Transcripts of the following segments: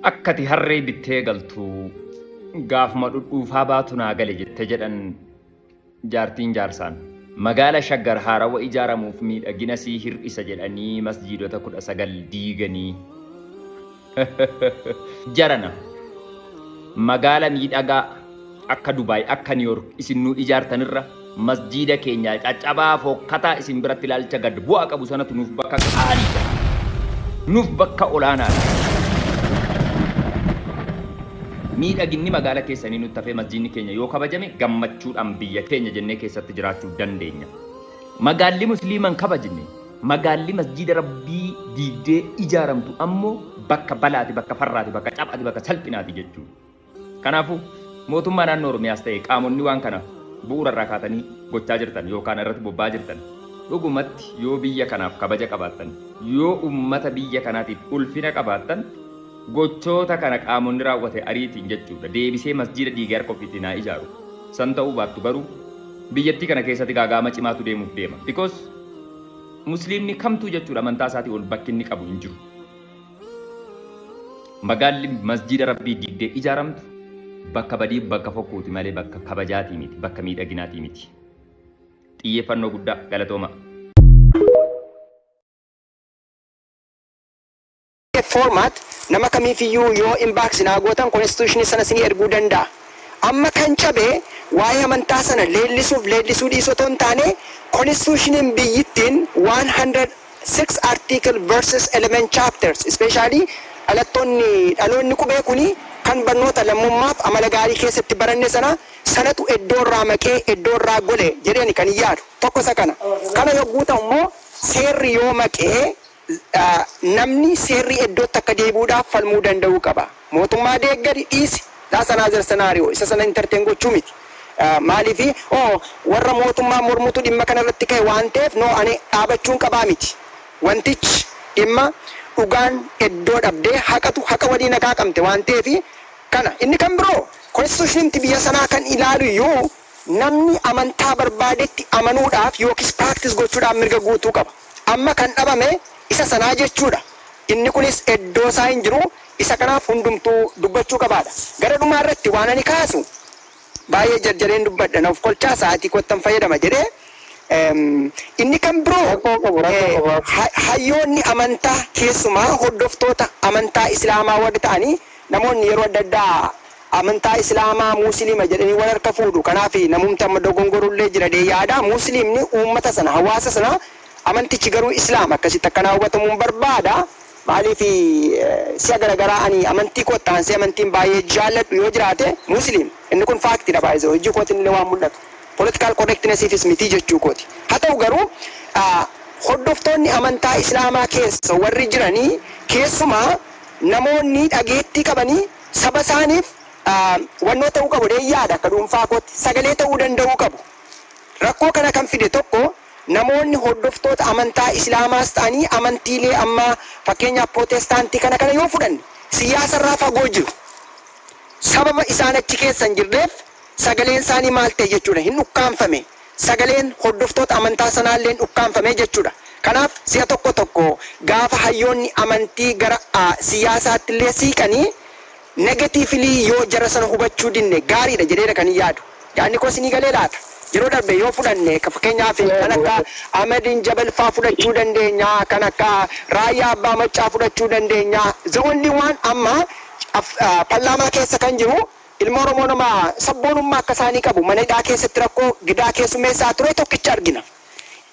Akkati harree bittee galtu gaafuma dhudhuufaa baatu naa gale jette jedhan jaartiin jaarsaan. Magaala Shaggar haarawa ijaaramuuf miidhagina sii hir'isa jedhanii masjiidota 19 diiganii. Jarana magaala miidhagaa akka Dubaay, akka New York isin nuu ijaartanirra masjiida keenya caccabaa fokkataa isin biratti ilaalcha gad bu'aa qabu sanatu nuuf bakka qaaliidha. Nuuf bakka olaanaadha. Miidhaginni magaala keessanii nutti hafee masjiidni keenya yoo kabajame gammachuudhaan biyya keenya jennee keessatti jiraachuu dandeenya. Magaalli musliima hin kabajne, magaalli masjiida Rabbii diigdee ijaaramtu ammoo bakka balaati, bakka farraati, bakka caphaati, bakka salphinaati jechuudha. Kanaafuu mootummaa naannoo Oromiyaas ta'e qaamonni waan kana bu'uura irraa kaatanii gochaa jirtan yookaan irratti bobba'aa jirtan dhugumatti yoo biyya kanaaf kabaja qabaattan, yoo ummata biyya kanaatiif ulfina qabaattan, gochoota kana qaamonni raawwate ariitiin jechuudha deebisee masjiida diigee harka ofiitiin haa ijaaru. San ta'uu baattu garuu biyyattii kana keessatti gaaga'ama cimaatu deemuuf deema. Because musliimni kamtuu jechuudha amantaa isaatii ol bakki inni qabu hin jiru. Magaalli masjiida Rabbii diigdee ijaaramtu bakka badii, bakka fokkuuti malee bakka kabajaatii miti, bakka miidhaginaatii miti. Xiyyeeffannoo guddaa, galatooma. Format nama kamiifiyyuu yoo inbox naa gootan constitution sana isinii erguu danda'a. Amma kan cabe waa'ee amantaa sana leellisuuf leellisuu dhiisuu otoo hin taane, constitutioniin biyyittiin 106 article versus 11 chapters, especially dhalattoonni dhaloonni qubee kuni kan barnoota lammummaaf amala gaarii keessatti baranne sana sanatu iddoo irraa maqee iddoo irraa gole jedheeni kan hin yaadu. Tokko isa kana. Kana yogguu ta'u immoo, seerri yoo maqee namni seerri iddootti akka deebi'uudhaaf falmuu danda'uu qaba. Mootummaa deeggari dhiisi, that's another scenario, isa sana entertain gochuu miti. Maaliif oh warra mootummaa mormutu dhimma kana irratti ka'e waan ta'eef, no, ani dhaabachuun qabaa miti. Wantichi dhimma dhugaan iddoo dhabdee haqatu haqa waliin haqaaqamte waan ta'eef kana. Inni kan biroo, constitutionimti biyya sanaa kan ilaalu iyyuu namni amantaa barbaadetti amanuudhaaf yookiis practice gochuudhaaf mirga guutuu qaba. Amma kan dhabame isa sanaa jechuudha. Inni kunis iddoo isaa hin jiru. Isa kanaaf hundumtuu dubbachuu qabaadha. Gara dhumaa irratti waan ani kaasu, baay'ee jarjareen dubbadha, na of kolchaa, sa'aatii kottan fayyadama jedhee. Inni kan biroo Rakkoo qabu, rakkoo qabu. Hayyoonni amantaa, keessumaa hordoftoota amantaa Islaamaa warri ta'anii, namoonni yeroo adda addaa amantaa Islaamaa Musliima jedhanii wal harka fuudhu. Kanaaf namumti amma dogongorullee jira dee yaada. Musliimni uummata sana, hawaasa sana, amantichi garuu Islaama akkasitti akkanaa hubatamuun barbaada. Maaliif si'a garagaraa ani amantii koo taansee amantiin baay'ee jaalladhu yoo jiraate Musliim. Inni kun factiidha baay'ee, hojii kootiin illee waan mul'atu. Political correctnessiifis miti jechuu kooti. Haa ta'u garuu, hordoftoonni amantaa Islaamaa keessa warri jiranii, keessumaa namoonni dhageettii qabanii, saba isaaniif wannoo ta'uu qabu dee yaada. Akka dhuunfaa kootti sagalee ta'uu danda'uu qabu. Rakkoo kana kan fide tokko, namoonni hordoftoota amantaa Islaamaas ta'anii amantiilee amma fakkeenyaaf Pirootestaantii kana kana yoo fudhanne, siyaasarraa fagoo jiru. Sababa isaan achi keessa hin jirreef sagaleen isaanii maal ta'e jechuudha? Hin ukkaanfame. Sagaleen hordoftoota amantaa sanaallee hin ukkaanfame jechuudha. Kanaaf si'a tokko tokko gaafa hayyoonni amantii gara siyaasaatti illee siiqanii negatively yoo jara sana hubachuu dinne gaariidha jedheera kan hin yaadu. Yaadni koo isinii galee laata? Yeroo darbe yoo fudhanne, fakkeenyaaf kan akka Ahmediin Jabal faa fudhachuu dandeenya, kan akka Raayyaa Abbaa Maccaa fudhachuu dandeenya. The only one amma paarlaamaa keessa kan jiru ilma Oromoo nama sabboonummaa akka isaanii qabu, mana hidhaa keessatti rakkoo gidaa keessummeessaa ture tokkicha argina.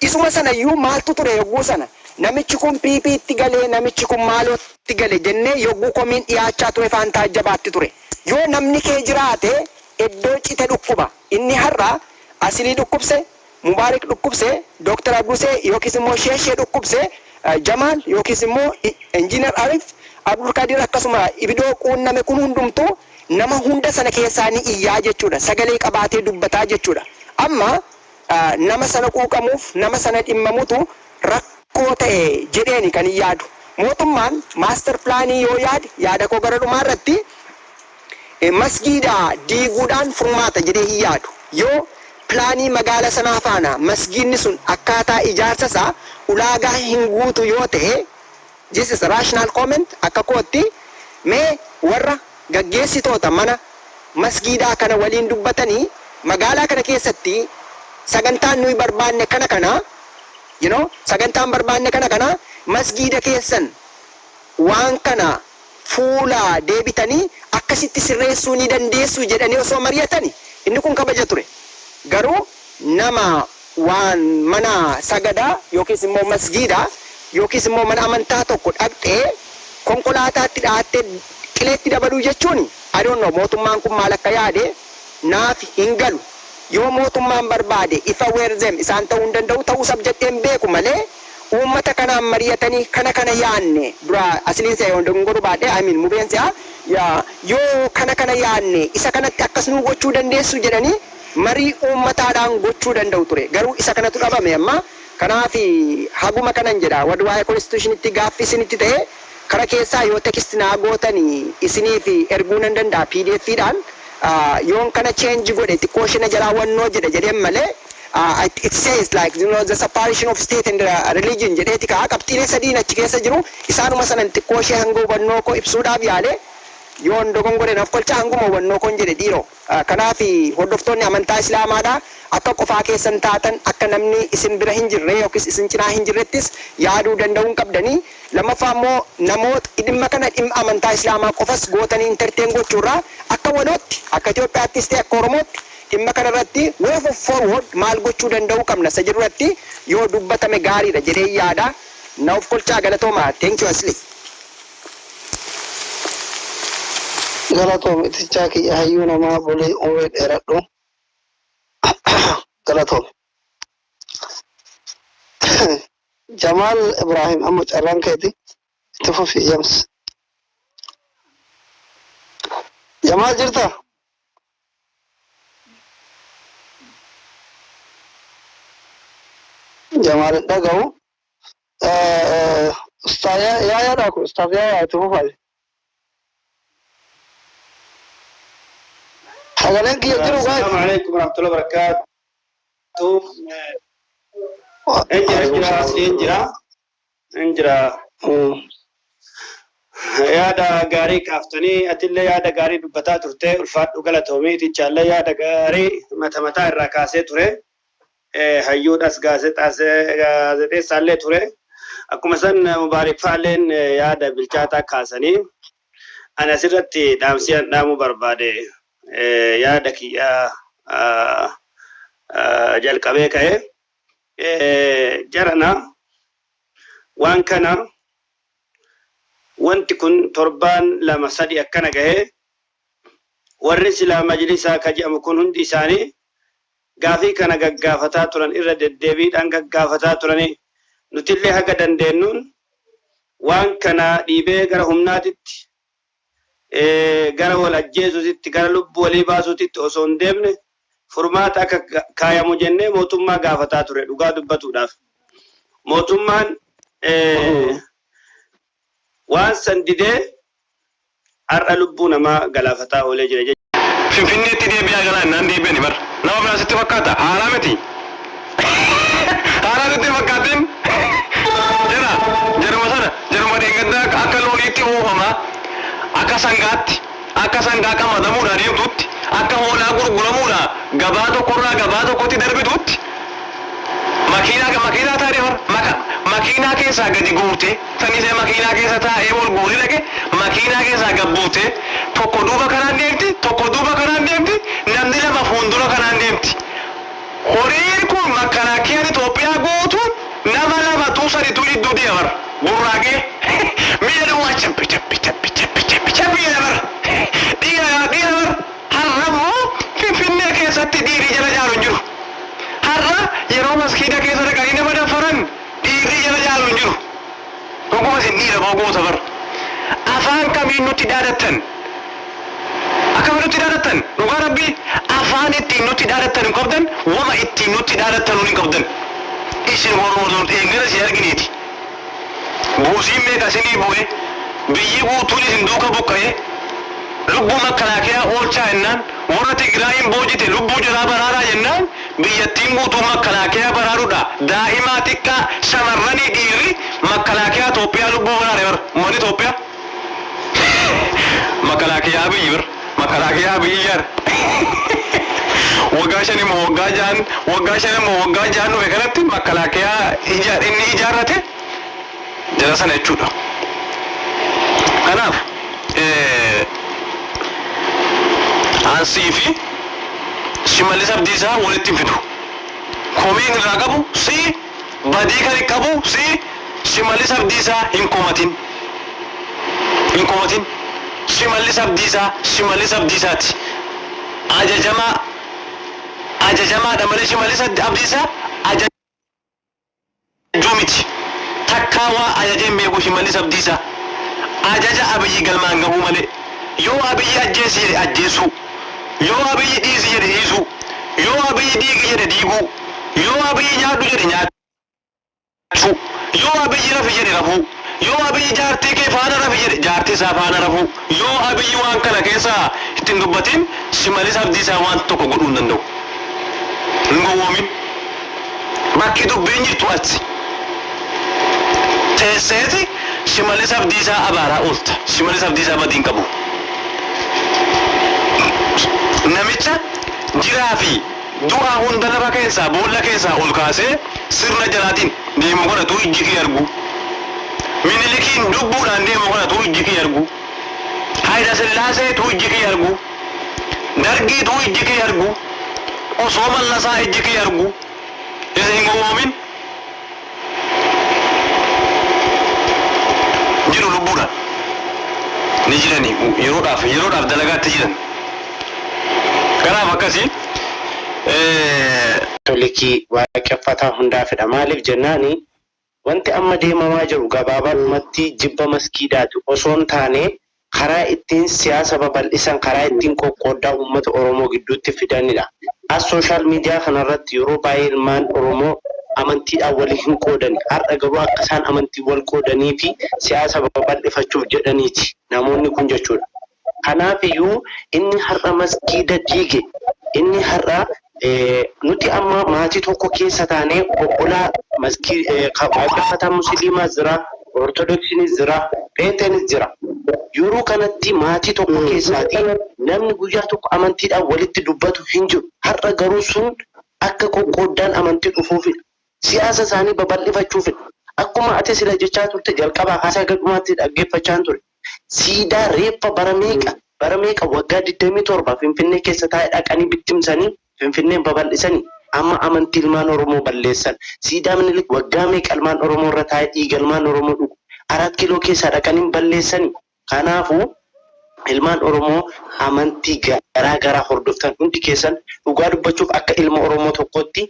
Isuma sanayyuu maaltu ture yogguu sana? Namichi kun PP'tti galee, namichi kun maalootti gale jennee yogguu komiin dhiyaachaa ture faan taajjabaatti ture. Yoo namni kee jiraate iddoo cite dhukkuba. Inni har'a Asilii dhukkubse, Mubaarik dhukkubse, Dooktar Abdusee yookiis immoo Sheeshee dhukkubse, Jamaal yookiis immoo Injiinar Arif, Abdulkadir, akkasuma ibidoo quunname kun hundumtuu nama hunda sana keessaa ni iyyaa jechuudha. Sagalee qabaatee dubbataa jechuudha. Amma nama sana quuqamuuf nama sana dhimmamutu rakkoo ta'e jedheeni kan hin yaadu. Mootummaan master planii yoo yaade, yaada koo gara dhumaa irratti, masgiida diiguudhaan furmaata jedhee hin yaadu. Yoo planii magaala sanaa faana masgiidni sun akkaataa ijaarsa isaa ulaagaa hin guutu yoo ta'e, this is a rational comment akka kootti. Mee warra gaggeessitoota mana masgiidaa kana waliin dubbatanii, magaalaa kana keessatti sagantaan nuyi barbaanne kana kana, sagantaan barbaanne kana kana, masgiida keessan waan kana fuula deebitanii akkasitti sirreessuu ni dandeessu jedhanii osoo mari'atani, inni kun kabaja ture. Garuu nama waan mana sagadaa yookiis immoo masgiida yookiis immoo mana amantaa tokko dhaqxee konkolaataatti dhahattee qileetti dabaluu jechuun, I don't know, mootummaan kun maal akka yaade naaf hin galu. Yoo mootummaan barbaade, if I were them, isaan ta'uu hin danda'u, ta'uu sabjedheen beeku malee, uummata kanaan mari'atanii kana kana yaanne dura asliin si'a yoo dogongoruu baadhe, I mean, mubeen si'a yoo kana kana yaanne, isa kanatti akkas nuu gochuu dandeessu jedhanii marii uummataadhaan gochuu danda'u ture. Garuu isa kanatu dhabame amma. Kanaaf haguma kanan jedha. Warri waa'ee constitutionitti gaaffii isinitti ta'e, kara keessaa yoo text naa gootanii isiniif erguu nan danda'a PDF-dhaan. Yoon kana change godhe xiqqoo ishee na jalaa wannoo jedhe jedheen malee, it says like the separation of state and religion jedheeti ka'a. Qabxiilee sadiin achi keessa jiru isaanuma sanan xiqqoo ishee hanga hubannoo koo ibsuudhaaf yaale. Yoon dogongore naaf kolcha. Hanguma hubannoo koon jedhe, dhiiroo. Kanaaf hordoftoonni amantaa Islaamaadha, akka qofaa keessan taatan, akka namni isin bira hin jirre yookiis isin cinaa hin jirrettis yaaduu danda'uu hin qabdanii. Lammaffaa immoo namoota dhimma kana dhimma amantaa Islaamaa qofas gootanii entertain gochuurraa, akka walootti, akka Itoophiyaattis ta'e akka Oromootti, dhimma kana irratti way forward maal gochuu danda'uu qabna isa jedhu irratti yoo dubbatame gaariidha jedhee yaada. Na of kolchaa, galatooma. Thank you, Asli. Galatoom, itichaa kiyya, hayyuu namaa, bulii, umrii dheeradhu, galatoom. Jamaal Ibrahim, amma carraan keeti, itti fufi. Jams Jamaal, jirta? Jamaal hin dhaga'u. Ustaaz Yaayaadha kun. Ustaaz Yaayaa, itti fufaa. Sagaleen kiyya jiru, guys? السلام عليكم ورحمة الله وبركاته. Injira, injira, asli injira injira. Yaada gaarii kaaftanii, atillee yaada gaarii dubbataa turte, ulfaadhu, galatoomii. Tichaallee yaada gaarii mata mataa irraa kaasee ture. Hayyuudhas gaazexeessaallee ture. Akkuma san Mubaarik faalleen yaada bilchaataa kaasanii, ani asirratti dhaamsiyaan dhaamuu barbaade, yaada kiyyaa jalqabee ka'e jarana waan kana, wanti kun torbaan 2 3 akkana gahee, warri silaa majlisaa ka jedhamu kun hundi isaanii gaafii kana gaggaafataa turan, irra deddeebiidhaan gaggaafataa turanii, nutillee haga dandeenyuun waan kana dhiibee gara humnaatitti, gara wal ajjeesuutitti, gara lubbuu walii baasuutitti osoo hin deemne furmaata akka kaayamu jennee mootummaa gaafataa ture. Dhugaa dubbatuudhaaf mootummaan waan san didee har'a lubbuu namaa galaafataa oolee jira jechuudha. Finfinneetti deebi'aa galaa innaan deebi'ani bar. Nama biraa sitti fakkaata? Haaraa miti. Haaraa sitti fakkaatin? Jara jaruma sana, jaruma dheengaddaa akka looniitti oofama, akka sangaatti, akka sangaa qamadamuudha deemtutti, akka hoolaa gurguramuudha gabaa tokkorraa gabaa tokkotti darbitutti, makiinaa makiinaa taa'ee bar maka makiinaa keessaa gadi guurte sanisee, makiinaa keessa taa'ee ol guuree dhaqe, makiinaa keessaa gad buute, tokko duuba kanaan deemti, tokko duuba kanaan deemti, namni lama fuuldura kanaan deemti. Horiin kun makkalaakiyaan Itoophiyaa guutuun nama lama tuu sadituu jidduu deema bar, burraaqee miila duwwaa cabbi cabbi cabbi cabbi cabbi cabbi jedha bar. Dhiira yaa dhiira bar. Har'a immoo Finfinnee keessatti dhiirri jala jaalu hin jiru. Har'a yeroo maskiida keessa dhaqanii nama daffaran dhiirri jala jaalu hin jiru. Dhuguma isin dhiira boo goota bar. Afaan kamiin nutti dhaadattan? Akkamiin nutti dhaadattan? Dhugaa Rabbii, afaan ittiin nutti dhaadattan hin qabdan, wama ittiin nutti dhaadattan hin qabdan. Isin warroota eegala isin argineeti. Buusiin meeqa isinii bu'e, biyyi guutuun isin duuka buqqa'e, lubbuu makkalaakiyaa oolchaa jennaan, warra Tigraayin boojite lubbuu jaraa baraaraa jennaan, biyyattiin guutuun makkalaakiyaa baraaruudha. Daa'imaa xiqqaa, shamarranii, dhiirri makkalaakiyaa Itoophiyaa lubbuu baraare bar, uummanni Itoophiyaa. Makalaakiyaa Abiyyi bir makalaakiyaa Abiyyi ijaare. Waggaa 5 immoo waggaa 6n waggaa 5 immoo waggaa 6n dhufe kanatti makalaakiyaa ijaar inni ijaarrate jara sana jechuudha. Kanaaf ansii fi Shimallis Abdiisaa walitti hin fidu. Komiin irraa qabu si badii kan qabu si Shimallis Abdiisaa hin komatin. Hin komatin. Shimallis Abdiisaa Shimallis Abdiisaati. Ajajamaa ajajamaadha malee Shimallis Abdiisaa ajajjuu miti. Takkaa waa ajajee hin beeku Shimallis Abdiisaa. Ajaja Abiyyi galmaan gahuu malee. Yoo Abiyyi ajjeesi jedhe ajjeesuu. Yoo Abiyyi dhiisi jedhe dhiisuu. Yoo Abiyyi diigi jedhe diiguu. Yoo Abiyyi nyaadhu jedhe nyaachuu. Yoo Abiyyi rafi jedhe rafuu. Yoo Abiyyi jaartii kee faana rafi jedhe jaartii isaa faana rafuu. Yoo Abiyyi waan kana keessaa itti hin dubbatin Shimallis Abdiisaa waan tokko godhuu hin danda'u. Hin gowwoomin. Bakki dubbiin jirtu achi. Teesseeti Shimallis Abdiisaa abaaraa oolta. Shimallis Abdiisaa badii hin qabu. Namicha jiraa fi du'a hunda lafa keessaa boolla keessaa ol kaasee sirna jalaatiin deemu kanatu ijji kee argu. Minilikiin lubbuudhaan deemu kanatu ijji kee argu. Hayila Sillaaseetu ijji kee argu. Dargiitu ijji kee argu. Osoo Mallasaa ijji kee argu. Isa hin gowwoomin. Jiru lubbuudhaan. Ni jirani yeroodhaaf yeroodhaaf dalagaatti jiran. Kanaaf akkasii. Kaatolikii, Waaqeffataa hundaafidha. Maaliif jennaani wanti amma deemamaa jiru gabaabaadhumatti jibba maskiidaati osoo hin taane karaa ittiin siyaasa babal'isan, karaa ittiin qoqqooddaa uummata Oromoo gidduutti fidanidha. As social media kanarratti yeroo baay'ee ilmaan Oromoo amantiidhaan wal hin qoodani. Har'a garuu akka isaan amantiin wal qoodanii fi siyaasa babal'ifachuuf jedhaniiti namoonni kun jechuudha. Kanaaf iyyuu inni har'a masgiida diige, inni har'a nuti amma maatii tokko keessa taanee obbolaa waaqeffataa musiliimaas jira, ortodoksiinis jira, pheenxeenis jira. Yeroo kanatti maatii tokko keessaatii namni guyyaa tokko amantiidhaan walitti dubbatu hin jiru. Har'a garuu sun akka qoqqooddaan amantii dhufuufidha. Siyaasa isaanii babal'ifachuufidha. Akkuma ati sila jechaa turte jalqabaa kaasee haga dhumaatti dhaggeeffachaan ture. Siidaa reeffa bara meeqa bara meeqa waggaa 27 Finfinnee keessa taa'e dhaqanii bittimsanii Finfinneen babal'isanii amma amantii ilmaan Oromoo balleessan. Siidaa Minilik waggaa meeqa ilmaan Oromoo irra taa'e dhiiga ilmaan Oromoo dhugu Araat Kiiloo keessaa dhaqanii balleessanii. Kanaafuu ilmaan Oromoo amantii garaa garaa hordoftan hundi keessan dhugaa dubbachuuf akka ilma Oromoo tokkootti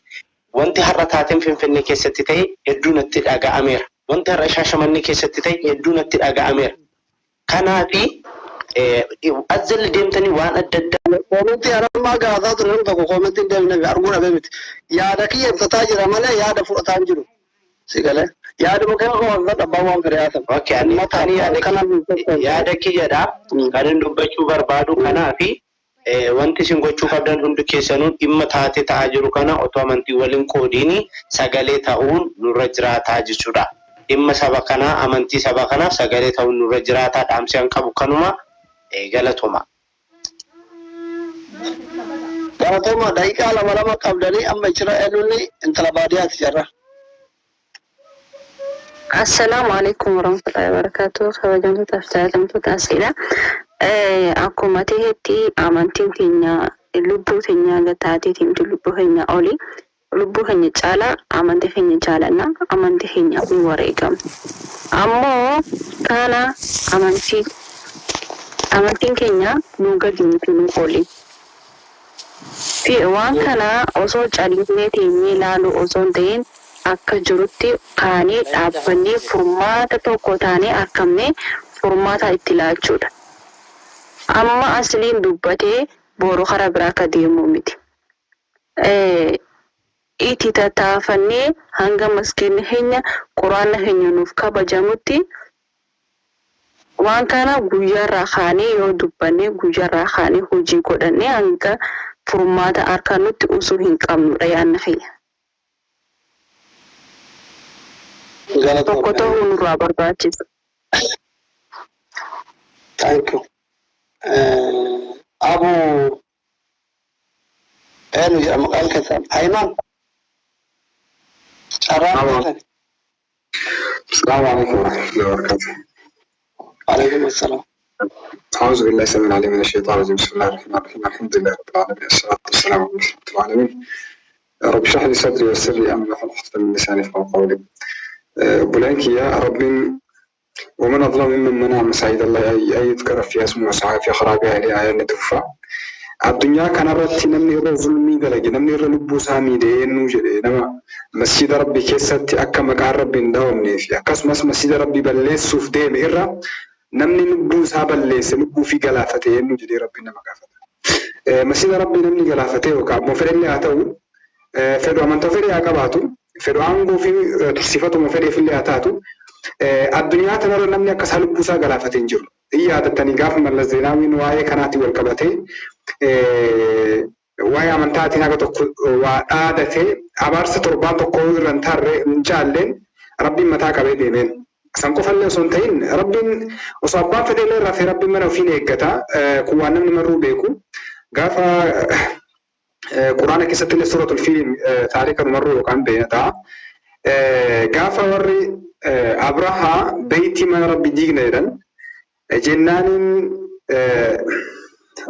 wanti har'a taateen Finfinnee keessatti ta'e hedduu natti dhaga'ameera. Wanti har'a Shaashamannee keessatti ta'e hedduu natti dhaga'ameera. Kanaafi as jala deemtanii waan adda addaa. Koomentii anammaa gaafataa ture nam tokko koomentii hin deebine arguu dhabee miti. Yaada kiyya ibsataa jira malee yaada fudhataa hin jiru. Si galee. Yaaduma kee qofa fudhadha abbaan waan fedhe haa ta'u. Okay, ani yaada kiyyadha. Kan inni dubbachuu barbaadu kanaafi Wanti isin gochuu qabdan hundi keessanuu dhimma taatee ta'aa jiru kana otoo amantii wal hin qoodiin sagalee ta'uun nurra jiraataa jechuudha. Dhimma saba kanaa, amantii saba kanaaf sagalee ta'uun nurra jiraataa dhaamsi an qabu kanuma. Galatoomaa. Galatoomaa daqiiqaa lama lama qabdanii amma ichira eenyunni intala baadiyaati jarra. Assalaamu alaikum warahmatullahi wabarakatuh. Kabajamtootaaf jaallatamtoota asiidha. Akkuma ta'etti amantiin keenya lubbuu keenya gataateeti miti lubbuu keenya oli. Lubbuu keenya caalaa amantii keenya jaalanna. Amantii keenyaaf ni wareegamna. Ammoo kana amantii amantiin keenya nuu gadi miti nuu oli. Fi waan kana osoo callisnee teenyee laaluu osoo hin ta'in akka jirutti kaanee dhaabbannee furmaata tokko taanee arkamnee furmaata itti laachuudha. Amma Asliin dubbatee boru kara biraa akka deemuu miti. Itti tattaafannee hanga masgiidni keenya qur'aanni keenya nuuf kabajamutti Waan kana guyyaarraa kaanee yoo dubbanne, guyyaarraa kaanee hojii godhanne hanga furmaata arkannutti usuu hin qabnudha yaadni kiyya. Tokko Galatoomi. tahuu nurraa barbaachisa. Thank you. Abu eenyu jedhama maqaan keessan? Ayman. Carraan keessan. السلام عليكم ورحمة الله وبركاته. Alaikum assalam. أعوذ بالله السميع العليم من الشيطان الرجيم. بسم الله الرحمن الرحيم. الحمد لله رب العالمين، الصلاة والسلام على أشرف العالمين. رب اشرح لي صدري ويسر لي أمري واحلل عقدة من لساني يفقهوا قولي. بولانكي يا رب، ومن أظلم ممن منع مساجد الله أن يذكر فيها اسمه وسعى في خرابها إلى آية توفى. Addunyaa kanarratti namni irra zulmii dalage, namni irra lubbuu isaa miidhe eenyu jedhe? Nama masjida Rabbii keessatti akka maqaan Rabbii hin dhahamnee fi akkasumas masjida Rabbii balleessuuf deeme irra namni lubbuu isaa balleesse, lubbuu fi galaafate eenyu jedhee Rabbiin nama gaafata. Masjida Rabbii namni galaafate yookaan ammoo fedhellee haa ta'u, fedhu amantaa fedhe haa qabaatu, fedhu aangoo fi tursiifatuma fedheefillee haa taatu, addunyaa kanarra namni akka isaa lubbuu isaa galaafate hin jiru. Hin yaadattanii gaafa Mallas Zeenaawiin waa'ee kanaatiin wal qabatee waa'ee amantaatiin haga tokko waa dhaadatee abaarsa torbaan tokko irra hin tarree hin caalleen Rabbiin mataa qabee deemeen. San qofallee osoo hin ta'in, Rabbiin osoo abbaan fedhellee rafee Rabbiin mana ofiin eeggata. Kun waan namni marruu beeku. Gaafa Quraana keessatti illee suuratul Fiil taarika numarruu yookaan beena ta'a. Gaafa warri Abrahaa beeytii mana Rabbi diigna jedhan jennaaniin,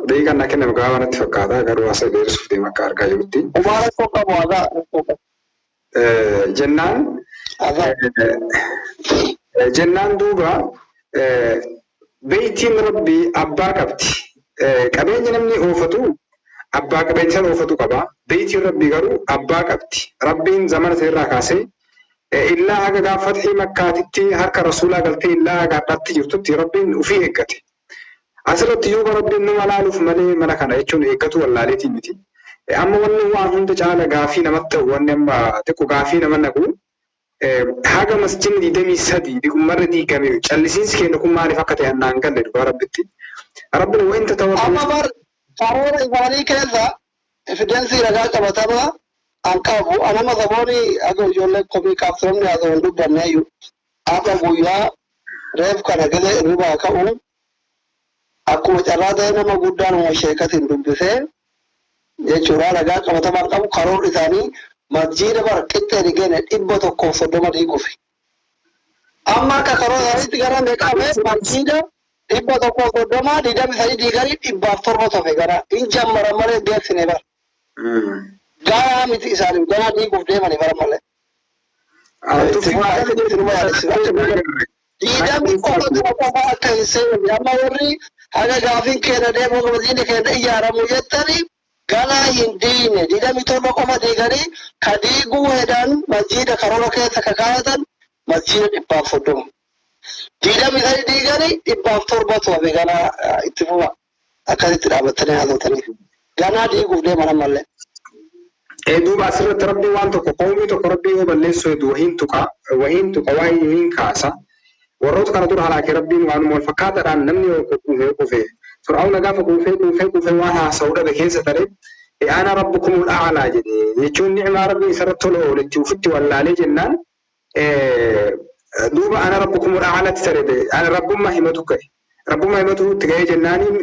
daqiiqaan naa kenname gabaabaa natti fakkaata, garuu haasa dheerisuuf deema akka argaa jirutti. Homaa rakkoo qabu, haadha rakkoo qabu. Jennaan Haadha. Jennaan duuba beeytiin Rabbii abbaa qabdi. Qabeenya namni oofatu abbaa qabeenya sana oofatu qaba. Beeytiin Rabbii garuu abbaa qabdi. Rabbiin zamana sanirraa kaasee illaa haga gaafa fatxii Makkaatitti harka Rasuulaa galtee illaa haga har'aatti jirtutti Rabbiin ufii eeggate. Asirratti yuuba Rabbiin numa laaluuf malee mana kana jechuun eeggatu wallaaleetii miti. Amma wanni waan hunda caala gaafii namatti ta'u, wanni amma xiqqo gaafii nama naqu, haga masjidni 23 dhigumarra diigame callisiinsi keenya kun maaliif akka ta'e annaan galle dhugaa Rabbitti. Rabbiin وإن تتولوا Amma bar karoora isaanii keessa evidence ragaa qabatamaa an qabu anama sabooni aga ijoollee komii kaaftoonni haasa'u hin dubbanne iyyuu har'a guyyaa reef kana gile irribaa ka'u akkuma carraa ta'e nama guddaan uma sheekatiin dubbisee jechuudha. Ragaa qabatamaan qabu, karoorri isaanii masjiida bar qixxee dhigeene 130 diiguufi. Amma akka karoora isaaniitti gara meeqa hafe? Masjiida 130, 23 diiganii 107 hafe. Gara hin jammaran malee geessine bar. Gahaa miti isaaniif, ganaa diiguuf deemanii bara malee. Diidamii qofa dura qofa akka hin seenne, amma warri haga gaafiin keenya deemu masjiidni keenya ijaaramu jettanii ganaa hin diine. 27 qofa diiganii ka diiguu hedan masjiida karoora keessa ka kaayatan masjiida 130. 23 diiganii 107tu hafe. Ganaa itti fufa akkasitti dhaabattanii haasawtanii ganaa diiguuf deeman ammallee. Duuba asirratti Rabbii waan tokko, qawmii tokko Rabbii yoo balleessu hedu wahiin tuqa, wahiin tuqa, wahiin kaasa. Warroota kana dura halaake Rabbiin waanuma wal fakkaataadhaan. Namni yoo kuufee kufe, Fir'aawna gaafa kuufee kuufee kuufee waan haasa'u dhabe keessa tare "أنا ربكم الأعلى" jedhe jechuun ni'maa Rabbiin isarratti tola ooletti ufitti wallaalee jennaan duuba "أنا ربكم الأعلى" tti tare, ana rabbummaa himatu ka'e. Rabbummaa himatu itti ga'ee jennaaniin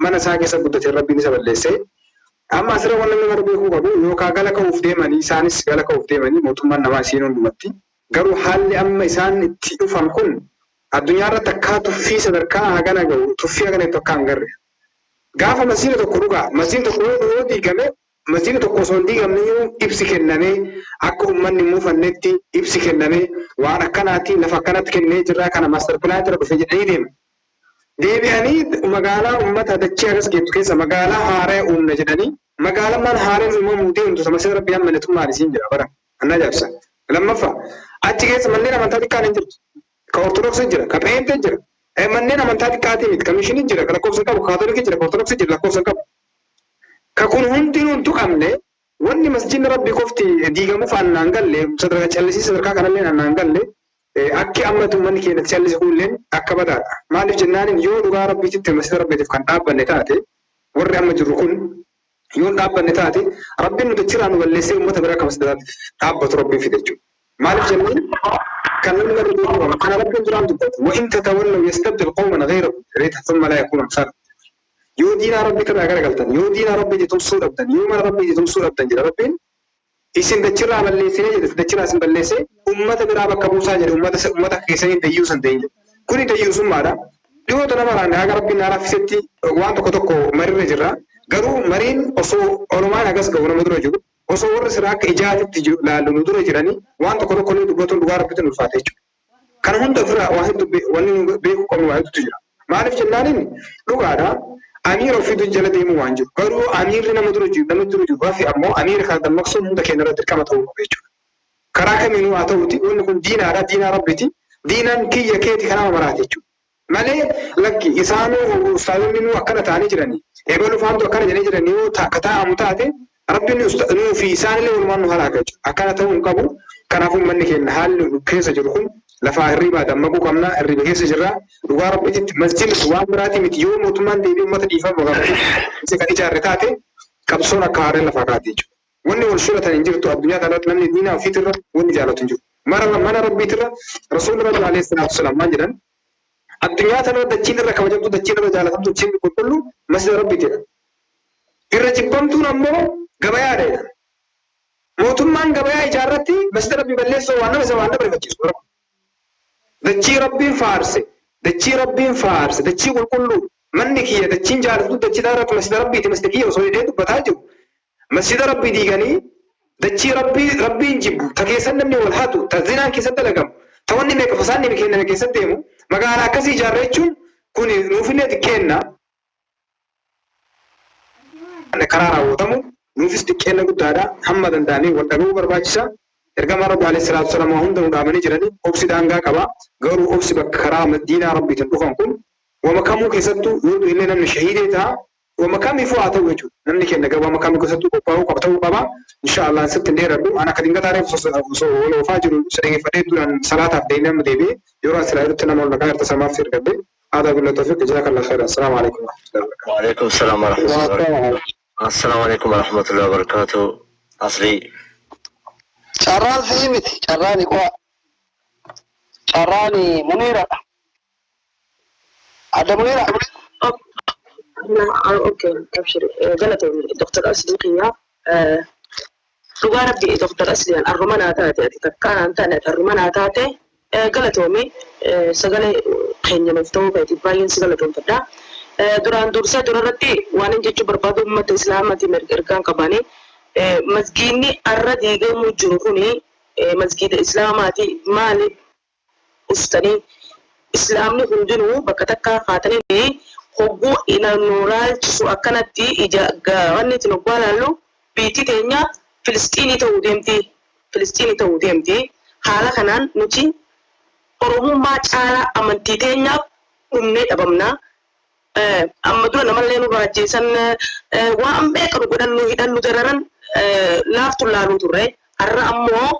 mana isaa keessa guddate Rabbiin isa balleessee. Amma asirra waan namni bara beekuu qabu, yookaan gala ka'uuf deemanii, isaanis gala ka'uuf deemanii, mootummaan namaa isiin hundumatti. Garuu haalli amma isaan itti dhufan kun addunyaa irratti akkaa tuffii sadarkaa hagana gahu, tuffii hagana itti akka hin garre. Gaafa masjiida tokko dhugaa, masjiidni tokko yoo diigame, masjiidni tokko osoo hin diigamne yoo ibsi kennamee, akka uummanni hin muufannetti ibsi kennamee, waan akkanaati lafa akkanatti kennee jirraa kana master plan irra dhufe jedhanii deema. Deebi'anii magaalaa uummata dachee agas geettu keessa magaalaa haaraa uumna jedhanii, magaalaan haaraan uumamuu deemtu sama Rabbi ammanetummaan isiin jira bara anna ajaa'ibsa. Lammaffaa, achi keessa manneen amantaa xiqqaan hin jirtu. Ka Ortodoksii jira, ka Pheenxee jira. Manneen amantaa xiqqaatii miti, ka mishinii jira, ka lakkoofsa qabu, ka Kaatolikii jira, ka Ortodoksii jira, lakkoofsa qabu. Ka kun hundinuu hin tuqamne, wanni masjidni Rabbi qofti diigamuuf annaan galle, sadarkaa callisii sadarkaa kanallee annaan galle, akki amma uummanni keenya callise kunilleen akka badaadha. Maaliif jennaaniin, yoo dhugaa Rabbiititti masjida Rabbiitiif kan dhaabbanne taate, warri amma jirru kun yoo dhaabbanne taate, Rabbiin nuti achirraa nu balleessee uummata biraa akka masjidaatiif dhaabbatu Rabbiin fide jechuudha. Maaliif jennaan Kan namni barri beekuu qaba. Kana Rabbiin duraan dubbatu. Wa in tatawallaw yastabdil qawman ghayrakum jedhee thumma laa yakuunu amsaalakum. Yoo diinaa Rabbii irraa garagaltan, yoo diinaa Rabbii tumsuu dhabdan, yoo mana Rabbii tumsuu dhabdan jedha Rabbiin. Isin dachirraa balleessinee jedhe, dachirraa isin balleessee ummata biraa bakka buusaa jedhe, ummata keessanii dayyuu san ta'in jedhe. Kuni dayyuusummaadha. Dhiyoota namarraan haga Rabbiin naa laffisetti waan tokko tokko marirra jirra. Garuu mariin osoo olumaan hagas ga'u nama dura jiru, osoo warri siraa akka ijaatitti laallu nu dura jiranii waan tokko tokko illee dubbatuun dhugaa Rabbitti nu ulfaata jechuudha. Kana hunda ofirraa waa hedduu wanni nu beekuu qabnu waa hedduutu jira. Maaliif jennaaniin dhugaadha. Amiira ofiitu jala deemuu waan jiru. Garuu amiirri nama dura jiru rafi ammoo amiira kana dammaqsuun hunda keenya irratti dirqama ta'uu qaba jechuudha. Karaa kamiinuu haa ta'uti, wanni kun diinaadha, diinaa Rabbiiti. Diinaan kiyya keeti kanama maraati jechuudha. Malee lakki isaanuu ustaazonni nuu akkana ta'anii jiranii. Ebalu faantu akkana jedhanii jiranii yoo akka taa'amu taate, Rabbiin nuu fi isaanillee walumaan nu halaaka jechuudha. Akkana ta'uu hin qabu. Kanaafuu uummanni keenya haalli nu keessa jiru kun lafaa hirribaa dammaquu qabna. Hirriba keessa jirra. Dhugaa Rabbiititti masjidni waan biraatii miti, yoo mootummaan deebi'ee uummata dhiifama gaafate isa kan ijaarre taate, qabsoon akka haareen lafaa kaate jechuudha. Wanni wal shuratan hin jirtu addunyaa kanarratti, namni diinaa ofiitirra wanni jaalatu hin jiru. Mana Rabbiitirra Rasuulli Rabbi alayhi salaatu wasalaam maal jedhan? Addunyaa tanarra dachiin irra kabajamtu, dachiin irra jaalatamtu, dachiin qulqullu masjida Rabbiitidha. Irra jibbamtuun ammoo gabayaadha jedhan. Mootummaan gabayaa ijaarratti masjida Rabbii balleessuu waan nama isa waan nama rifachiisu. Dachii Rabbiin faarse, dachii Rabbiin faarse, dachii qulqulluu, manni kiyya dachiin jaalatu dachii tanarratti masjida Rabbiiti, masjida kiyya osoo jedhee dubbataa jiru. Masjida Rabbii diiganii dachii Rabbii Rabbiin jibbu, ta keessan namni wal hatu, ta zinaan keessatti dalagamu, ta wanni meeqa fasaanni kenname keessatti deemu, magaalaa akkasii ijaarra jechuun kun nuufillee xiqqeenna. Karaa raawwatamu nuufis xiqqeenna guddaadha. Hamma danda'amee wal dhaga'uu barbaachisa. Ergamaan Rabbi alayhi salaatu wasalaam waa hunda nu dhaamanii jiranii, obsi daangaa qaba. Garuu obsi bakka karaa diinaa Rabbiitiin dhufan kun wama kamuu keessattuu yoo du'e illee namni shahiidee ta'a. Wama kamiifuu haa ta'u jechuudha. Namni keenya wama kamii keessattuu qophaa'uu qaba ta'uu qaba. Insha Allah sitti hin dheeradhu. Ana akka dingataa reefu osoo wal oofaa jiru isa dhaggeeffadhee duraan salaataaf deemee amma deebi'ee yeroo as ilaalutti nama ol maqaa irta samaaf ergadhe. هذا بالله التوفيق، جزاك الله خيرا. السلام عليكم ورحمة الله وبركاته. وعليكم السلام ورحمة الله وبركاته. السلام عليكم ورحمة الله وبركاته. أصلي. Carraan sii miti, carraani qo'a. Carraani Muniira. Adda Muniira. Okay, abshir. Galatoomii Dr. Aslii kiyyaa. Dhugaa Rabbi, Dr. Asliyaan arruma naa taate, ati takkaa naan taane, ati arruma naa taate. Galatoomii, sagalee keenya nuuf ta'uu keetiif baay'een si galatoomfadha. Duraan dursee durarratti waan hin jechuu barbaadu uummata Islaamaatiin ergaan qabaanii, masgiidni arra diigamuu jiru kuni masgiida Islaamaati. Maaliif ustanii Islaamni hundinuu bakka takkaa kaatanii hogguu nu laalchisu akkanatti ija wanni itti hoggaa laallu, biitti teenya Filistiinii ta'uu deemti. Filistiinii ta'uu deemti. Haala kanaan nuti Oromummaa caalaa amantii teenyaaf dhumnee dhabamna. Amma dura namallee nurraa ajjeesan, waan meeqa nu godhan, nu hidhan, nu dararan, laaftu laaluu turre. Har'a ammoo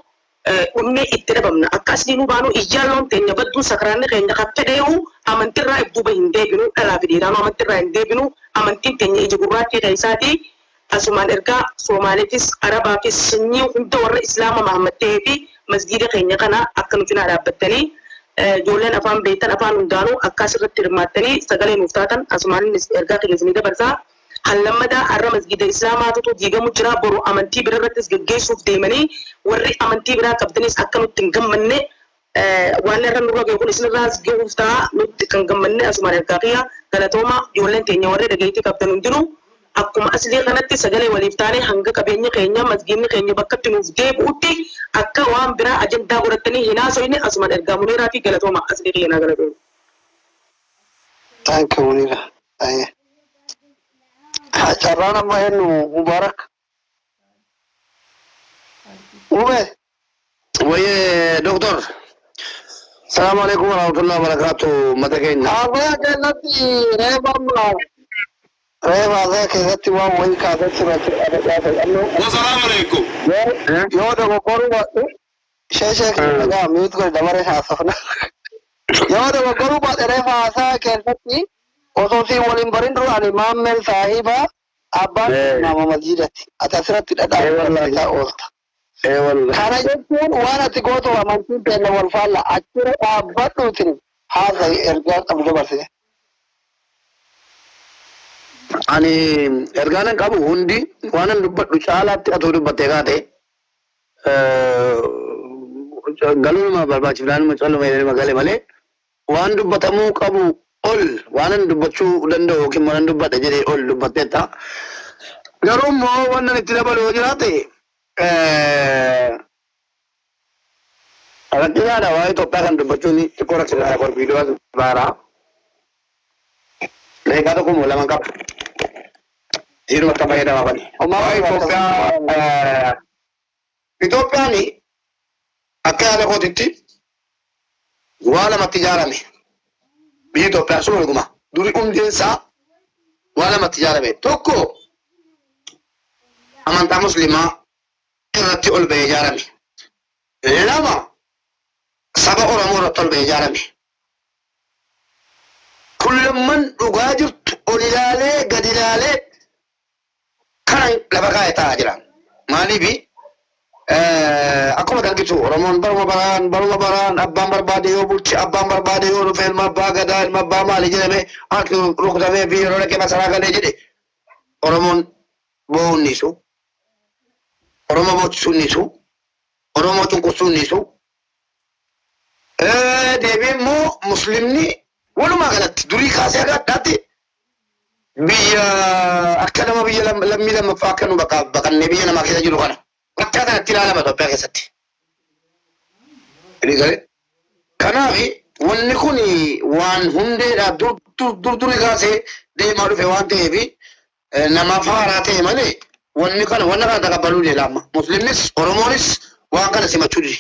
dhumnee itti dhabamna. Akka asii nu baanu iyyaalloon teenya badduun sakraanni keenya kan fedheehu amantirraa if duuba hin deebinu, dhalaa fi dhiiraanuu amantirraa hin deebinu. Amantiin teenya ija gurraattii keessaati. Asumaan ergaa Soomaaleefis, Arabaafis, sanyii hunda warra Islaama Mahammad ta'ee fi masgiida keenya kana akka nu cinaa dhaabbattanii, ijoolleen afaan beektan afaan hundaanuu akka asirratti hirmaattanii sagalee nuuf taatan asumaan ergaa keenya isinii dabarsaa. Hallammadaa har'a masgiida Islaamaatutu diigamu jira, boru amantii bira irrattis geggeessuuf deemanii, warri amantii biraa qabdanis akka nutti hin gammanne, waan irra nurra gahe kun isinirraas gahuuf ta'a, nutti kan gammanne asumaan ergaa kiyya. Galatooma. Ijoolleen teenya warri dhageettii qabdan hundinuu akkuma aslii kanatti sagalee waliif taane hanga qabeenyi keenya, masgiidni keenya bakkatti nuuf deebi'utti akka waan biraa ajandaa godhattanii hin haasoyne asumaan ergaa Muniiraa fi galatooma. Aslii kiyya naa galatooma. Thank you, Munira. Carraan amma eenyu? Mubarak. Ube. Waye doctor. Assalamu alaikum warahmatullahi wabarakatuh. Mata keenya. Haasaa keessatti reefa amma reefa haasaa keessatti waan wayii kaasee ture. Wasalaamu alaikum. Yoo dogoggoruu baadhu ishee dhagaa mute godhe, dabaree haasofna. Yoo dogoggoruu baadhe, reefa haasaa keessatti osoo siin waliin barin dura ani maammeen saahiba abbaan nama masjidatti. Ati asirratti dhadhaa oolta. Ee wallahi. Kana jechuun waan ati gootu amantiin teenya wal faalla. Achirra dhaabbadhuutiin haasa'i ergaa qabdu dabarsite. Ani ergaanan qabu hundi waanan dubbadhu caalaatti atuu dubbattee kaate galuunuma barbaachifnaanuma calluma jedhee gale malee waan dubbatamuu qabu ol waanan dubbachuu danda'u yookiin waanan dubbadha jedhee ol dubbatteetta. Garuu immoo wannan itti dabalu yoo jiraate rakkisaadha waa'ee Itoophiyaa kan dubbachuun xiqqoo rakkisaadha kun viidiyoo as baaraa. Daqiiqaa tokko moo lama qaba. Isiinuma akka fayyadamaa bani. Waa'ee Itoophiyaa Itoophiyaan akka yaada kootitti waa lamatti ijaarame. Biyyi Itoophiyaa sun dhuguma. Duri hundeen isaa waa lamatti ijaarame. Tokko amantaa musliimaa irratti ol ba'ee ijaarame. Lama saba Oromoo irratti ol ba'ee ijaarame. Kun lamman dhugaa jirtu ol ilaalee gad ilaalee kanan lafa kaa'e taa'aa jira. Maaliifi akkuma argitu Oromoon baruma baraan baruma baraan abbaan barbaade yoo bulche abbaan barbaade yoo dhufe ilma abbaa gadaa ilma abbaa maali jedhame harki rukutamee fi yeroo dhaqee masaraa galee jedhe Oromoon boo'uu hin dhiisu. Oromoo boochisuu hin dhiisu. Oromoo cunqursuu hin dhiisu. Deebi'ee immoo muslimni walumaa galatti durii kaasee haga hadhaatti biyya akka nama biyya lammii lammaffaa akka nu baqa baqannee biyya namaa keessa jiru kana akka kanatti ilaalama Itoophiyaa keessatti. Kanaaf wanni kun waan hundeedhaa dur dur dur durii kaasee deemaa dhufe waan ta'eef namaaf haaraa ta'e malee wanni kana wanna kana taqabbaluu dide amma. Muslimnis Oromoonis waan kana simachuu dide.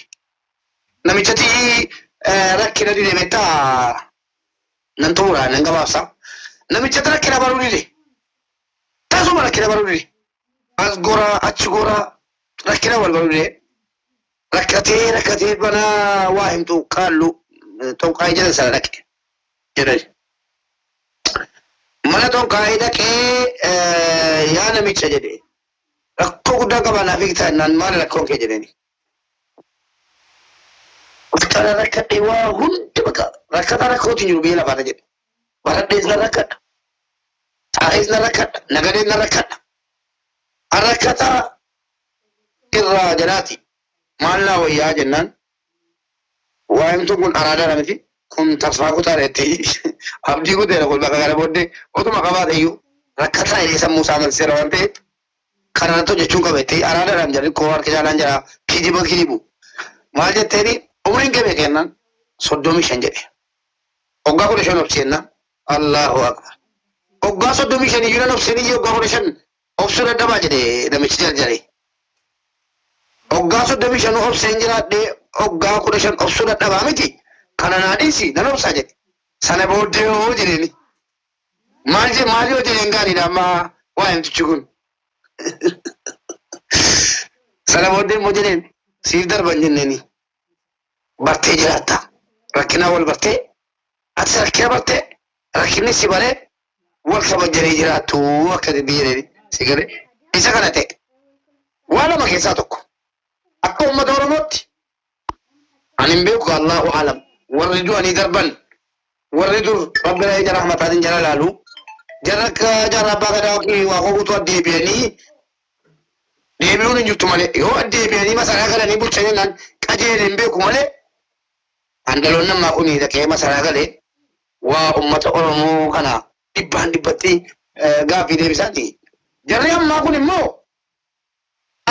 Namichati rakkina dide beektaa nan xumura nan gabaabsa. Namichati rakkina baruu dide. Tasuma rakkina baruu dide. As goraa achi goraa rakkina wal baruu dide. Rakkatee rakkatee mana waa himtu qaallu xonqaayii jedhan sana dhaqe jedhani. Mana xonqaayii dhaqee yaa namicha jedhe rakkoo guddaa qaba naaf hiiktaa jennaan maali rakkoon kee jedheeni. Kana rakkadhee waa hundi bakka rakkataa rakkootiin jiru biyya lafaarra jedhe. Baradhees nan rakkadha. Taa'ees nan rakkadha. Nagadees nan rakkadha. An rakkataa irraa jalaati. Maal naa wayyaa jennaan waa himtuun kun araadaadha miti. Kun tasfaa kutaadha jettee abdii kuteera kun bakka kana booddee otuma qabaate iyyuu rakkataa jedhee sammuu isaa amansiiseera waan ta'eef kana irratti hojjechuun qaba jettee araadaadhaan jarri koo harki caalaan jara kijiba kijibu. Maal jetteeni umriin kee meeqa jennaan 35 jedhe. Waggaa 15 obsi jennaan Allahu akbar. Waggaa 35 iyyuu nan obseen iyyuu waggaa 15 obsuu dadhabaa jedhe namichi jarjare. Waggaa 35 obseen jiraadhee waggaa 15 obsuu dadhabaa miti kana naa dhiisi nan obsaa jedhe. Sana booddee hoo jedheeni. Maal je maal yoo jedheen gaariidha amma waa himtichi kun. Sana booddee immoo jedheen siif darban jenneeni. Bartee jiraatta. Rakkinaa wal bartee atis rakkina bartee rakkinni si baree wal kabajjanii jiraattu akkasitti jedheeni si galee. Isa kana ta'e. Waa lama keessaa tokko. Akka uummata Oromootti ani hin beeku Allahu alam warri du'anii darban Warri dur Rabbi ija rahmataatiin jara laalu, jarri akka Jaarraa Abbaa Gadaa yookiin Waaqoo Guutuu addeebi'anii deebi'uun hin jirtu malee yoo addeebi'anii masaraa galanii bulchan jennaan qajeele hin beeku malee handaloonni ammaa kun dhaqee masaraa galee waa ummata Oromoo kana dhibbaan dhibbatti gaaffii deebisaati. Jarri ammaa kun immoo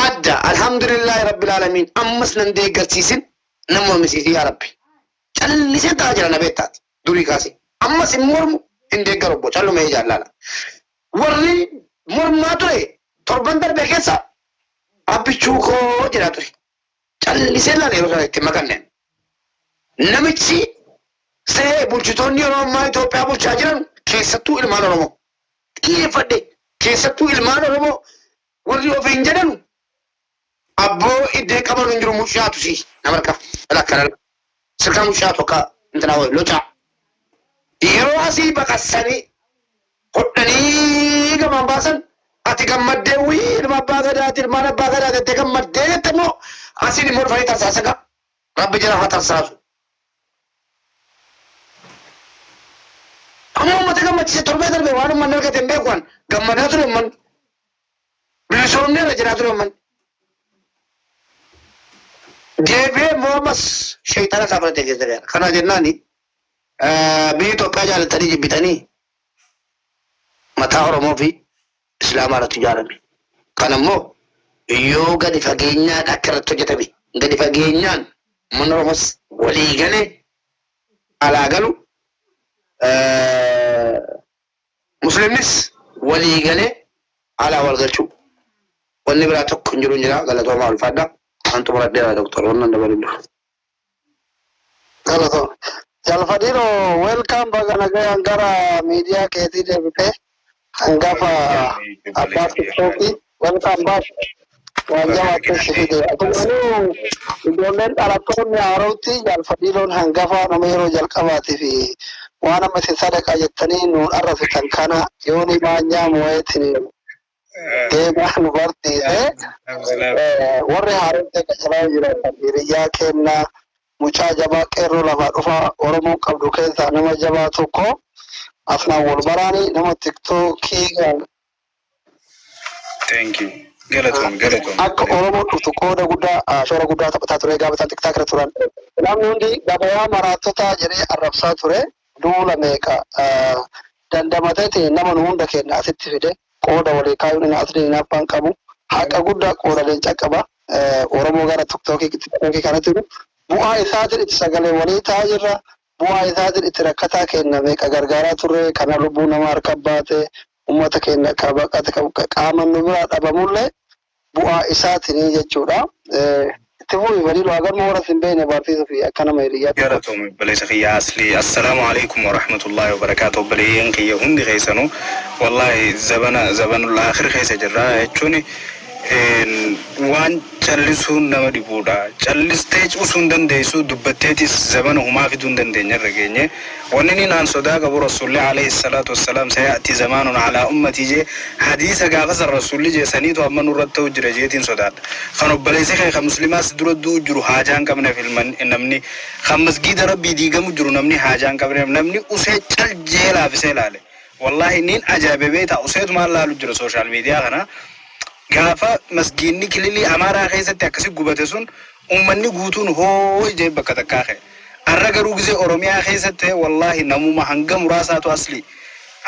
adda alhamdulillaahi rabbil aalamiin ammas nan deeggarsiisin nan mormisiisin yaa rabbi. Callisee taa'aa jira na beektaati durii kaasee. Ammas hin mormu hin deeggaru obbo calluma ijaan laala. Warri mormaa ture torban darbe keessa abbichuu koo jedhaa ture. Callisee laala yeroo sana itti hin makanne. Namichi se'ee bulchitoonni yeroo ammaa Itoophiyaa bulchaa jiran keessattuu ilmaan Oromoo. Xiyyeeffadhe keessattuu ilmaan Oromoo warri ofiin jedhanu Abboo iddee qabanu hin jiru muccaatu si nama harka dhala akka dhala sirkaa muccaatu akka intinaa wayi locaa yeroo asii baqassanii hodhanii gamaan baasan ati gammaddee wii ilma abbaa gadaati ilmaan abbaa gadaa jettee gammaddee jette immoo Asiin immoo dhufanii tarsaasa gaa. Rabbi jala haa tarsaasu. Amma uummata gammachiise torbee darbe waan uummanni argate hin beeku an. Gammadaa ture uummanni. Bilisoomneerra jedhaa ture uummanni. Deebi'ee immoo ammas sheeyxana isaa fudhatee keessa gala. Kana jennaani biyyi Itoophiyaa jaalattanii jibbitanii mataa Oromoo fi Islaamaa irratti ijaarame. Kana immoo yoo gadi fageenyaan akka irratti hojjetame gadi fageenyaan uummanni Oromoos walii galee alaa galu Muslimnis walii galee alaa wal galchuu. Wanni biraa tokko hin jiru hin jira galatoomaa ulfaadha. An xumuradheera Doktar wannan dabalu hin jiru. Galatoomi. Jaal Fadilo welcome baga nagayaan gara miidiyaa keetii deebite hangafa abbaa tiktookii welcome back waan jabaatti si fide atumanuu ijoolleen dhalattoonni haarowti Jaal Fadiloon hangafa nama yeroo jalqabaatiif waan amma isin sadaqaa jettanii nuun arrabsitan kana yoonii maanyaa moo'eetiin deemaa nu barsiise. Warri haaromsa qacaraa jiraatan hiriyyaa kennaa mucaa jabaa qeerroo lafaa dhufa Oromoon qabdu keessaa nama jabaa tokko asnaan wal baraanii nama tiktookii Thank you. Galatoom galatoom. Akka Oromoon dhuftu qooda guddaa shoora guddaa taphataa ture gaafa isaan tiktaak irra turan. Namni hundi gabayaa maraattotaa jedhee arrabsaa ture duula meeqa dandamateeti nama nu hunda keenya asitti fide qooda walii kaayuun inni asliin hinaaffaan qabu haqa guddaa qooda leenca qaba Oromoo gara tiktookii kanatti bu'aa isaatiin itti sagalee walii ta'aa jirra bu'aa isaatiin itti rakkataa keenya meeqa gargaaraa turre kana lubbuu nama harka baate ummata keenya ka baqate qaaman nu biraa dhabamullee bu'aa isaatiin jechuudha. Itti fufi Fadiloo hagamma warra sin beekne barsiisuu fi akka nama hiriyyaa tokkotti. Galatoomi obboleessa kiyya Aslii. Assalaamu aleykum warahmatullaahi wabarakaatuh obboleeyyan kiyya hundi keessanuu wallaahi zabana zabanul aakhir keessa jirra jechuun waan callisuun nama dhibuudha callistee cusuu hin dandeessu dubbatteetis zabana humaa fiduu hin dandeenye irra geenye Wanni nin an sodaa qabu Rassuulli aleyhi salaatu wassalaam saya'tii zamaanun alaa ummatii jee hadiisa gaafa san Rassuulli jee saniitu amma nurratti ta'u jira jeetiin sodaadha. Kan obboleessi kee kan muslimaa si dura du'u jiru haajaa hin qabneef ilman namni kan masgiida Rabbii diigamu jiru namni haajaa hin qabneef namni usee cal jee laafisee laale. Wallaahi nin ajaa'ibe beeytaa useetumaan laalu jira social media kana gaafa masgiinni kililii Amaaraa keessatti akkasi gubate sun Ummanni guutuun hooy jee bakka takkaa ka'e. Arra garuu gizee Oromiyaa keessa ta'e wallaahi namuma hanga muraasaatu aslii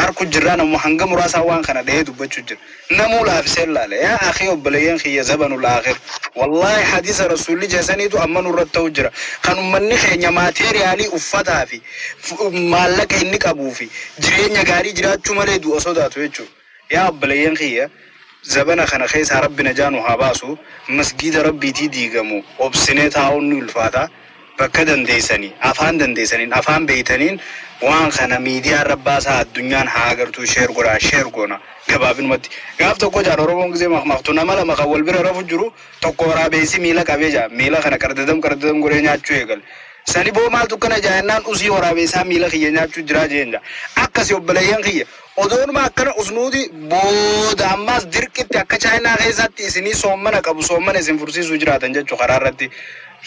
arku jirraa namuma hanga muraasaa waan kana dhahee dubbachuu jira. Namuu laafisee laale. Yaa akhii obboleeyyan kiyya zabanul aakhir. Wallaahi hadiisa rasuulli jee saniitu amma nurratti ta'u jira. Kan ummanni keenya maateeriyaalii uffataa fi maallaqa inni qabuu fi jireenya gaarii jiraachuu malee du'a sodaatu jechuudha. Yaa obboleeyyan kiyya zabana kana keessaa Rabbi najaa nu haa baasu masgiida Rabbiitii diigamu obsinee taa'uun ni ulfaata bakka dandeessanii afaan dandeessaniin afaan beeytaniin waan kana miidiyaa irra baasaa addunyaan haa agartuu share godhaa share goona gabaabinumatti gaaf tokko jaan Oromoon gizee makmaaktu nama lama kan wal bira rafu jiru tokko waraabeessi miila qabee jaa miila kana qardadam qardadam godhee nyaachuu eegale sani boo maaltu akkana jaa jennaan usii waraabeessaa miila kiyya nyaachuu jiraa jeen jaa akkasi obboleeyyan kiyya Odoonuma akkana usnuuti booda ammaas dirqitti akka Chaayinaa keessaatti isinii soommana qabu soommana isin fursiisuu jiraatan jechu karaa irratti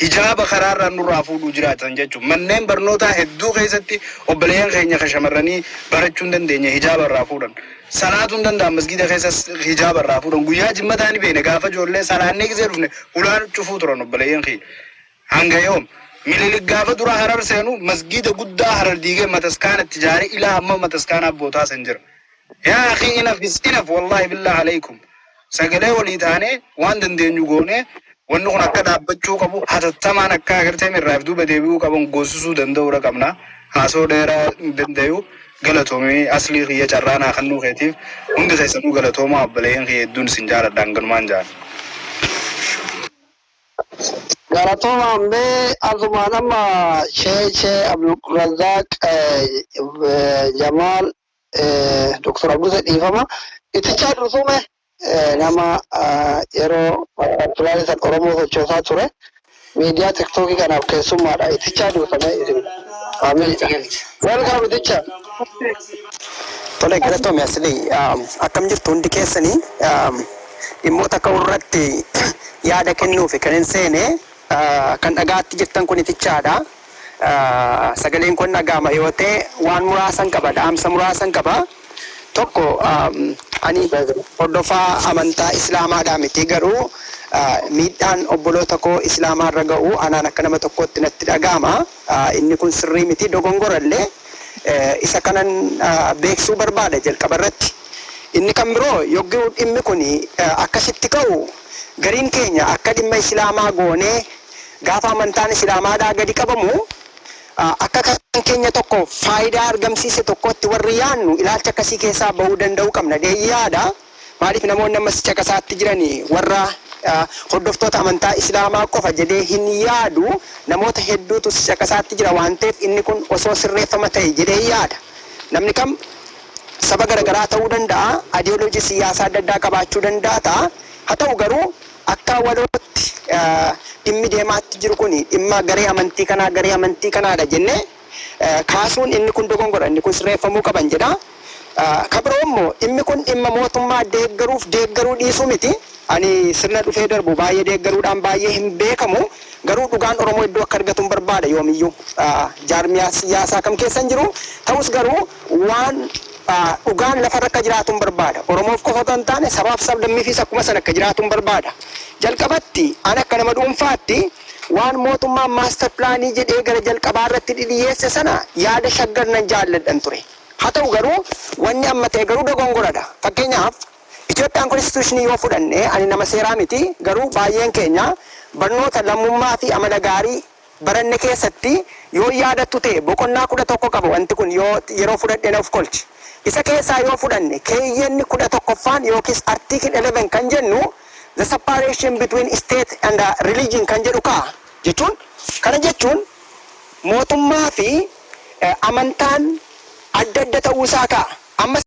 hijaaba karaa irraa nurraa fuudhuu jiraatan jechu manneen barnootaa hedduu keessatti obboleeyyan keenya ka shamarranii barachuu hin dandeenye hijaaba irraa fuudhan salaatuu hin danda'an masgiida keessas hijaaba irraa fuudhan guyyaa jimmataa ni beekna gaafa ijoollee salaannee gisee dhufne hulaa nu cufuu turan obboleeyyan kiyya Hanga yoom? Minilik gaafa dura Harar seenu masgiida guddaa Harar diigee mataskaana itti jaaree ilaa amma mataskaana abbootaa san jira. Yaa akhii enough is enough wallahi billah alaykum. Sagalee walii taanee waan dandeenyu goonee wanni kun akka dhaabbachuu qabu hatattamaan akka agartee irraa if duuba deebi'uu qaban goosisuu danda'uudha qabna. Haasoo dheeraa hin dandayu. Galatoomi aslii kiyya carraa naa kannuu keetiif hundi keessanuu galatoomaa obboleeyyan kiyya hedduun isin jaaladha hanganumaan jaan. Galatooma mee asumaan amma shee shee Abdulrazaq Jamaal Dr. Abduse dhiifama itichaa dursume nama yeroo pilaanii san Oromoo sochoosaa ture miidiyaa tiktookii kanaaf keessummaadha itichaa dursame isin faamiliidha. Welcome iticha. Tole galatoomi Aslii. Akkam jirtu hundi keessanii dhimmoota ka'u irratti Yaada kennuufi kan hin seene kan dhagaatti jirtan kun itichaadha. Sagaleen kun dhaga'ama yoo ta'e waan muraasan qaba, dhaamsa muraasan qaba. Tokko, ani hordofaa amantaa Islaamaadhaa miti, garuu miidhaan obboloota koo Islaamaarra ga'u anaan akka nama tokkootti natti dhaga'ama. Inni kun sirrii miti, dogongorallee isa kanan beeksisuu barbaada jalqaba irratti. Inni kan biroo, yogguu dhimmi kun akkasitti ka'u, gariin keenya akka dhimma Islaamaa goonee gaafa amantaan Islaamaadhaa gadi qabamu akka kan keenya tokko faayidaa argamsiise tokkotti warri yaannu ilaalcha akkasii keessaa bahuu danda'uu qabna yaada. Maaliif, namoonni ammas caqasaatti jiranii warra hordoftoota amantaa Islaamaa qofa jedhee hin yaadu, namoota hedduutu caqasaatti jira waan ta'eef inni kun osoo sirreeffama ta'e jedhee yaada. Namni kam saba garaagaraa ta'uu danda'a, ideology siyaasaa adda addaa qabaachuu danda'a ta'a. Haa ta'u garuu, akka walootti dhimmi deemaatti jiru kun dhimma garee amantii kanaa, garee amantii kanaadha jennee kaasuun inni kun dogongora, inni kun sirreeffamuu qaban jedha. Ka biroo immoo, dhimmi kun dhimma mootummaa deeggaruuf deeggaruu dhiisuu miti. Ani sirna dhufee darbu baay'ee deeggaruudhaan baay'ee hin beekamu. Garuu dhugaan Oromoo iddoo akka argatu hin barbaada yoomiyyuu. Jaarmiyaa siyaasaa kam keessa hin jiru. Ta'us garuu waan dhugaan lafarra akka jiraatu hin barbaada. Oromoof qofa otoo hin taane sabaaf sablammiifis akkuma sana akka jiraatu hin barbaada. Jalqabatti ani akka nama dhuunfaatti waan mootummaan master planii jedhee gara jalqabaa irratti dhidhiyeesse sana yaada Shaggar nan jaalladhan ture. Haa ta'u garuu, wanni amma ta'e garuu dogongoradha. Fakkeenyaaf, Itoophiyaan constitutionii yoo fudhanne, ani nama seeraa miti, garuu baay'een keenya barnoota lammummaa fi amala gaarii baranne keessatti yoo yaadattu ta'e boqonnaa 11 qaba wanti kun, yoo yeroo fudhadhe na of kolchi. Isa keessaa yoo fudhanne keeyyanni 11ffaan yookiis article 11 kan jennu "the separation between state and religion" kan jedhu ka'a. Jechuun kana jechuun mootummaa fi amantaan adda adda ta'uu isaa ka'a. Amma